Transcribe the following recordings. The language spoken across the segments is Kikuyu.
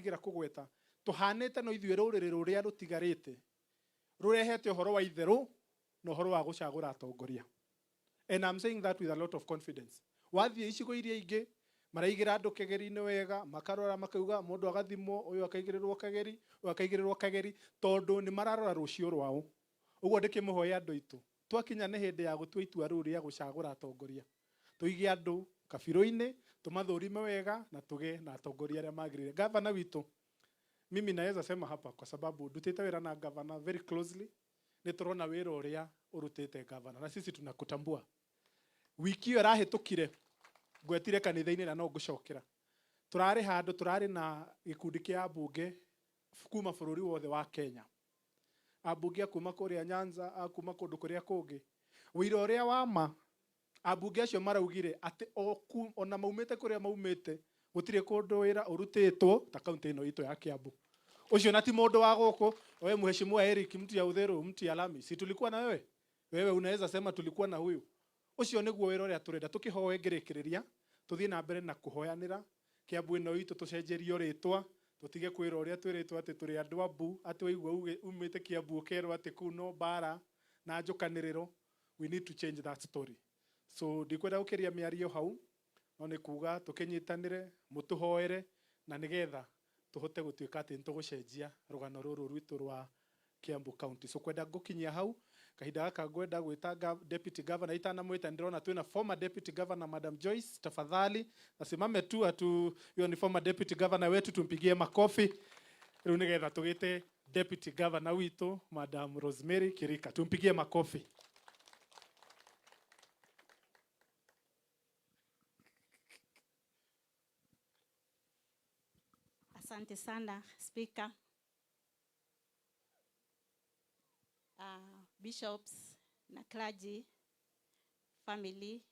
Ndĩretigĩra kũgweta tũhanĩte no ithuĩ rũrĩrĩ rũrĩa rũtigarĩte rũrehete ũhoro wa itherũ na ũhoro wa gũcagũra atongoria. And I'm saying that with a lot of confidence. Wathiĩ icigo iria ingĩ maraigĩra andũ kegeri-inĩ wega, makarora makauga mũndũ agathimwo, ũyũ akaigĩrĩrwo kegeri, ũyũ akaigĩrĩrwo kegeri, tondũ nĩ mararora rũciũ rwao. Ũguo ndĩkĩmũhoe andũ aitũ, twakinya nĩ hĩndĩ ya gũtua itua rĩu rĩa gũcagũra atongoria, tũige andũ kabirũ-inĩ, tũmathũrime wega na tũge na atongoria arĩa magĩrĩire. Gavana witũ, mimi naweza sema hapa kwa sababu ndutĩte wĩra na gavana very closely, nĩ tũrona wĩra ũrĩa ũrutĩte gavana na sisi tunakutambua. Wiki ĩyo ĩrahĩtũkire ngwetire kanitha-inĩ na no ngũcokera. Tũrarĩ handũ tũrarĩ na gĩkundi kĩa ambunge kuma bũrũri wothe wa Kenya. Ambunge a kuma kũrĩa Nyanza, a kuma kũndũ kũrĩa kũngĩ. Wĩira ũrĩa wa ma ambunge acio maraugire atĩ ona maumĩte kũrĩa maumĩte gũtirĩ kũndũ wĩra ũrutĩtwo ta kaunti ĩno itũ ya Kiambu. Ũcio na ti mũndũ wa gũkũ, wewe mheshimiwa Eric mtu ya Uthiru, mtu ya lami, si tulikuwa na wewe? Wewe unaweza sema tulikuwa na huyu. Ũcio nĩguo wĩra ũrĩa tũrenda. Tũkĩhoe ngĩrĩkĩrĩria, tũthiĩ na mbere na kũhoyanĩra Kiambu ĩno itũ tũcenjerio rĩtwa, tũtige kwĩrwo ũrĩa twĩrĩtwo atĩ tũrĩ andũ ambu, atĩ waigua umĩte Kiambu ũkerwo atĩ kũu no mbara na njũkanĩrĩro. We need to change that story. So ndikwenda gũkĩria mĩario hau, no nĩ kuga tũkĩnyitanĩre, mũtũhoere na nĩgetha tũhote gũtuĩka atĩ nĩtũgũcenjia rũgano rũrũ rwitũ rwa Kiambu County. So kwenda ngũkinyia hau kahinda gaka ngwenda gwĩta deputy governor, itanamwĩta ndĩrona twĩna former deputy governor Madam Joyce, tafadhali asimame tu atu, huyo ni former deputy governor wetu, tumpigie makofi rĩu nĩgetha tũgĩte deputy governor witũ Madam Rosemary Kirika, tumpigie makofi. Asante sana Speaker. Bishops na clergy, family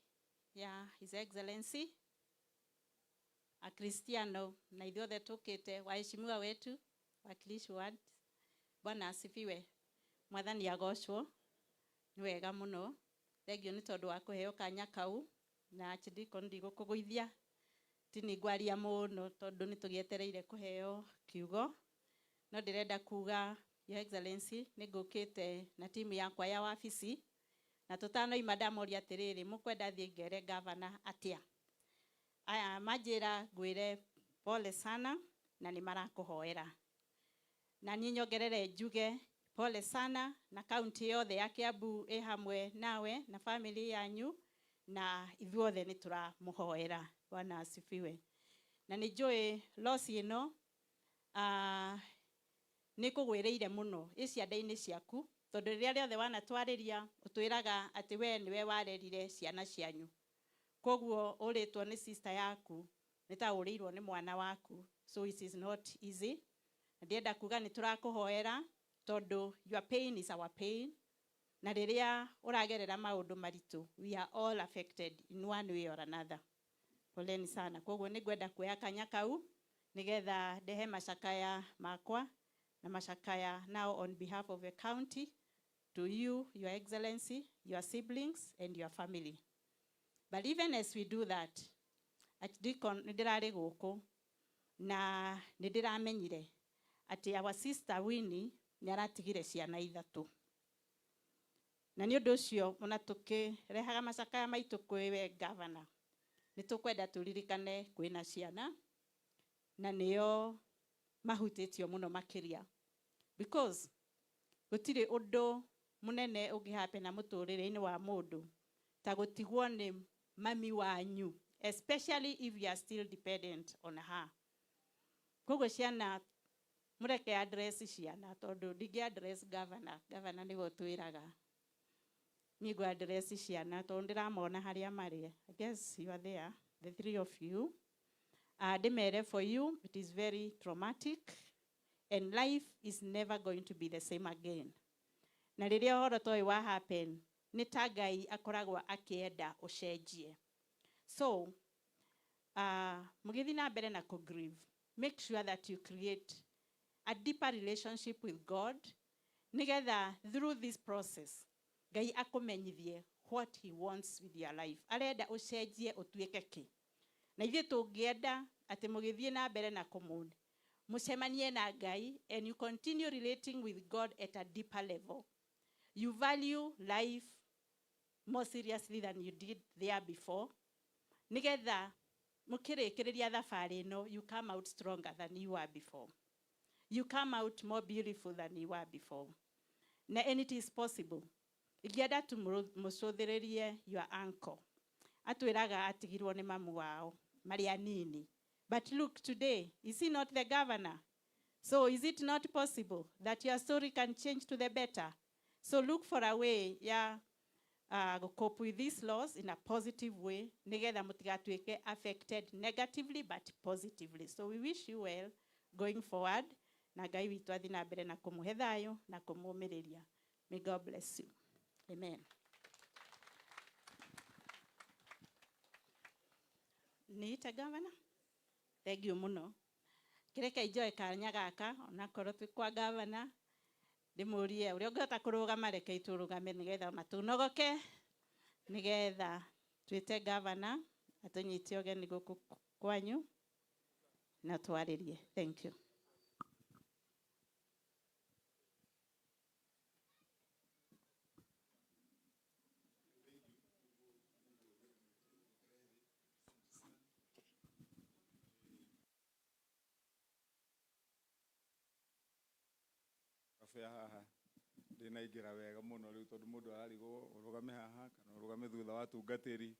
ya His Excellency, Akristiano na ithuothe tukite, waheshimiwa wetu wakilishi ward, Bwana asifiwe. Mwathani agocwo. Nĩ wega mũno. Thengiũ nĩ tondũ wa kũheo kanya kau na Archdeacon ndigũkũgũithia tini ngwaria mũno tondũ nĩ tũgĩetereire kũheo kiugo, no ndĩrenda kuga Your Excellency nĩ ngũkĩte na timu yakwa ya wabici na tũtanoima ndamoria atĩrĩrĩ, mũkwenda thiĩ ngere gavana atĩa? Aya manjĩra ngwĩre pole sana na nĩ marakũhoera. Na niĩ nyongerere njuge pole sana na kaunti yothe ya Kiambu ĩ hamwe nawe na family yanyu na ithuothe nĩ tũramũhoera. Bwana asifiwe. Na nĩ njũĩ loss ĩno nĩ kũgwĩrĩire mũno ĩ cianda-inĩ ciaku, tondũ rĩrĩa rĩothe wanatwarĩria ũtwĩraga atĩ we nĩwe warerire ciana cianyu, koguo ũrĩtwo nĩ sister yaku nĩ ta ũrĩirwo nĩ mwana waku, so it is not easy. Na ndĩrenda kuga nĩ tũrakũhoera tondũ your pain is our pain, na rĩrĩa ũragerera maũndũ maritũ we are all affected in one way or another. Poleni sana. Koguo nĩ ngwenda kuoya kanya kau nĩgetha ndehe macakaya makwa na macakaya now on behalf of the county to you, Your Excellency, your siblings and your family. But even as we do that, Archdeacon nĩ ndĩrarĩ gũkũ na nĩ ndĩramenyire atĩ our sister Winnie nĩ aratigire ciana ithatũ. Na nĩ ũndũ ũcio ona tũkĩrehaga macakaya maitũ kwĩ we governor, nĩ tũkwenda tũririkane kwĩna ciana na nĩo mahutĩtio mũno makĩria, because gũtirĩ ũndũ mũnene ũngĩ happen mũtũrĩre-inĩ wa mũndũ ta gũtigwo nĩ mami wanyu, especially if you are still dependent on her. Koguo ciana mũreke address ciana, tondũ ndingĩ address governor, governor nĩwe ũtwĩraga. Niĩ ngũ address ciana tondũ ndĩramona harĩa marĩ. I guess you are there, the three of you. Ndĩmere for you, it is very traumatic and life is never going to be the same again. Na rĩrĩa ũhoro ta ũyũ wa happen, nĩ ta Ngai akoragwo akĩenda ũcenjie. So, mũgĩthiĩ na mbere na kũ-grieve, make sure that you create a deeper relationship with God, nĩgetha through this process, Ngai akũmenyithie what he wants with your life. Arenda ũcenjie ũtuĩke kĩ. Na ithuĩ tũngĩenda atĩ mũgĩthiĩ na mbere na kũmũne, Mũcemanie na Ngai and you continue relating with God at a deeper level. You value life more seriously than you did there before. Nigetha mũkĩrĩkĩrĩria thabarĩ ĩno, you come out stronger than you were before. You come out more beautiful than you were before. Na and it is possible. Ingĩenda tu mũcũthĩrĩrie your uncle. Atwĩraga atigirwo nĩ mamu wao marĩ anini. But look today, is he not the governor? So is it not possible that your story can change to the better? So look for a way ya cope with these laws in a positive way, nigetha mutigatuike affected negatively but positively. So we wish you well going forward. Na Ngai witũ athi na mbere na kũmũhe thayũ na kũmũmĩrĩria. May God bless you. Amen. Niite governor? Thank you mũno. Kĩreke njoe kanya gaka onakorwo twĩ kwa governor ndĩmũrie ũrĩa ũngĩhota kũrũgama, reke tũrũgame nĩgetha matunogoke, nĩgetha twĩte governor atũnyite ũgeni gũkũ kwanyu na twarĩrie. Thank you. Kabe haha ndinaingĩra wega mũno rĩu tondũ mũndũ ararigwo ũrũgame haha kana ũrũgame thutha wa tungatĩri,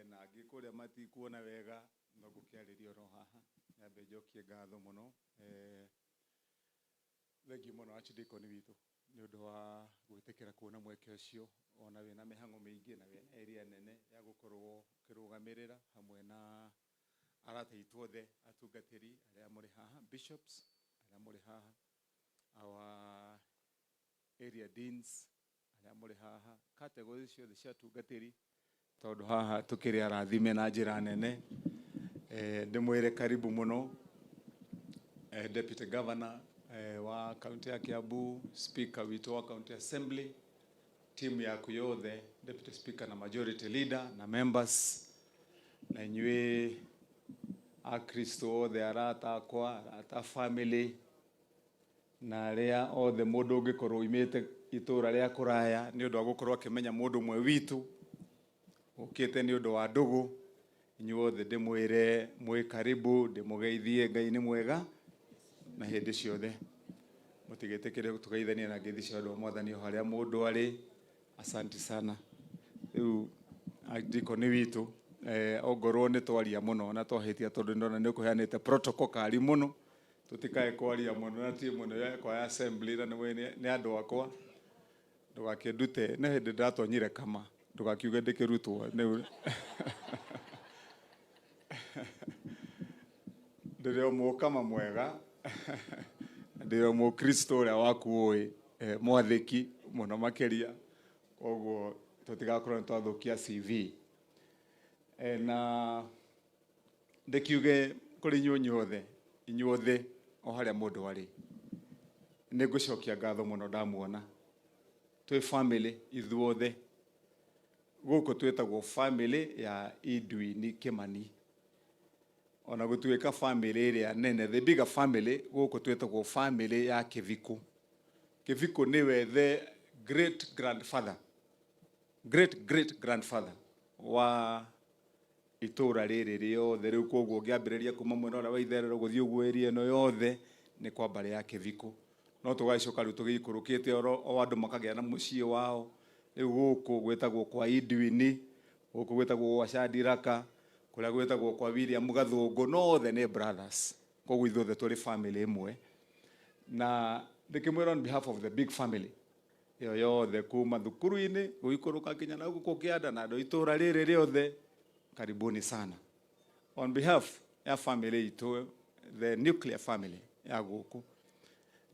na angĩ kũrĩa matikuona wega no ngũkĩarĩria oro haha. Nyambe njokie ngatho mũno, thengiũ mũno Archdeacon witũ nĩ ũndũ wa gwĩtĩkĩra kuona mweke ũcio ona wĩna mĩhang'o mĩingĩ na wĩna area nene ya gũkorwo ũkĩrũgamĩrĩra hamwe na arata aitũ othe atungatĩri arĩa mũrĩ haha, bishops arĩa mũrĩ haha, our area deans arĩa mũrĩ haha, category ciothe cia atungatĩri, tondũ haha tũkĩrĩ arathime na njĩra nene. Ndĩmwĩre karibu mũno, Deputy Governor wa kaunti ya Kiambu, Speaker witũ wa County Assembly, team yaku yothe, Deputy Speaker na Majority Leader na members, na inyuĩ Akristo othe, arata akwa, arata family, na arĩa othe mũndũ ũngĩkorwo oimĩte itũra rĩa kũraya nĩ ũndũ wa gũkorwo akĩmenya mũndũ ũmwe witũ ũkĩte nĩ ũndũ wa ndũgũ, inyuothe ndĩmwĩre mwĩ karibu, ndĩmũgeithie. Ngai nĩ mwega na hĩndĩ ciothe. Mũtigetĩkĩre tũgeithanie na ngeithi cia ũndũ wa Mwathani o harĩa mũndũ arĩ. Asante sana. Rĩu Archdeacon witũ, ongorwo nĩ twaria mũno na twahĩtia tondũ ndona nĩ ũkũheanĩte protocol kari mũno, tũtikae kwaria mũno na timu ĩno yakwa ya assembly na nĩ andũ akwa, ndũgakĩndute nĩ hĩndĩ ndatonyire kama ndũgakiuge ndĩkĩrutwo nĩ ndĩrĩ o mũkama mwega, ndĩrĩ o mũkristo ũrĩa waku ũĩ, mwathĩki mũno makĩria, koguo tũtigakorwo nĩ twathũkia CV. Na ndĩkiuge kũrĩ inyuĩ inyuothe, inyuothe o harĩa mũndũ arĩ, nĩ ngũcokia ngatho mũno ndamuona twĩ family ithuothe gũkũ twĩtagwo family ya Edwin Kimani, ona gũtuĩka family ĩrĩa nene, the bigger family, gũkũ twĩtagwo family ya Kĩbikũ. Kĩbikũ nĩwe the great grandfather, great great grandfather wa itũra rĩrĩ rĩothe rĩu. Koguo ũngĩambĩrĩria kuma mwena ũrĩa wa itherero gũthiĩ ũguo area ĩno yothe nĩ kwa mbarĩ ya Kĩbikũ, no tũgagĩcoka rĩu tũgĩikũrũkĩte oro o andũ makagĩa na mũciĩ wao. Rĩu gũkũ gwĩtagwo kwa Edwin, gũkũ gwĩtagwo gwa Shadiraka, kũrĩa gwĩtagwo kwa William Gathũngũ, no othe nĩ brothers, koguo ithuothe tũrĩ family ĩmwe. Na ndĩkĩmwĩra on behalf of the big family ĩyo yothe kuma thukuru-inĩ gũikũrũka nginya na gũkũ kĩanda na andũ itũra rĩrĩ rĩothe, karibuni sana. On behalf ya family itũ, the nuclear family ya gũkũ,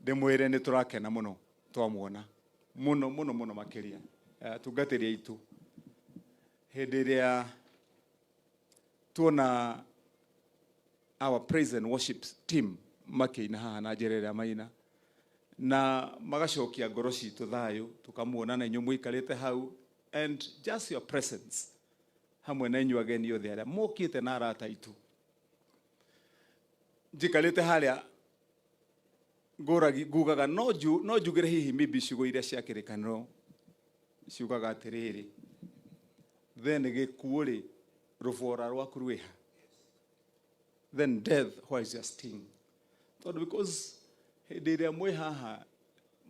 ndĩmwĩre nĩ tũrakena mũno twamuona mũno mũno mũno makĩria atungatĩri aitũ hĩndĩ ĩrĩa tuona our praise and worship team makĩina haha na njĩra ĩrĩa maina na magacokia ngoro citũ thayũ, tukamuona na inyuĩ mũikarĩte hau, and just your presence hamwe na inyuĩ ageni othe arĩa mokĩte na arata aitũ. Njikarĩte harĩa ngũragi ngugaga no nju no njugĩre hihi maybe ciugo iria cia kĩrĩkanĩro ciugaga atĩrĩrĩ, then gĩkuũ rĩ, rũbora rwaku rwĩha? Then death, where is your sting? Tondũ because hĩndĩ ĩrĩa mwĩ haha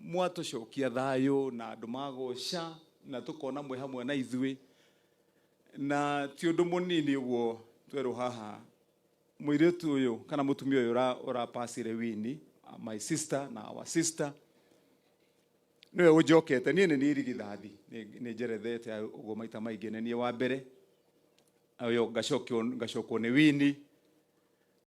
mwatũcokia thayũ na andũ magoca na tũkona mwĩ hamwe na ithuĩ, na ti ũndũ mũnini ũguo twerwo haha mũirĩtu ũyũ kana mũtumia ũyũ ũrapacire Winnie, my sister na our sister, nĩwe ũnjokete. Niĩ nĩ niĩ irigithathi, nĩ njerethete ũguo maita maingĩ, nĩ niĩ wa mbere ũyũ ngacokwo nĩ Winnie.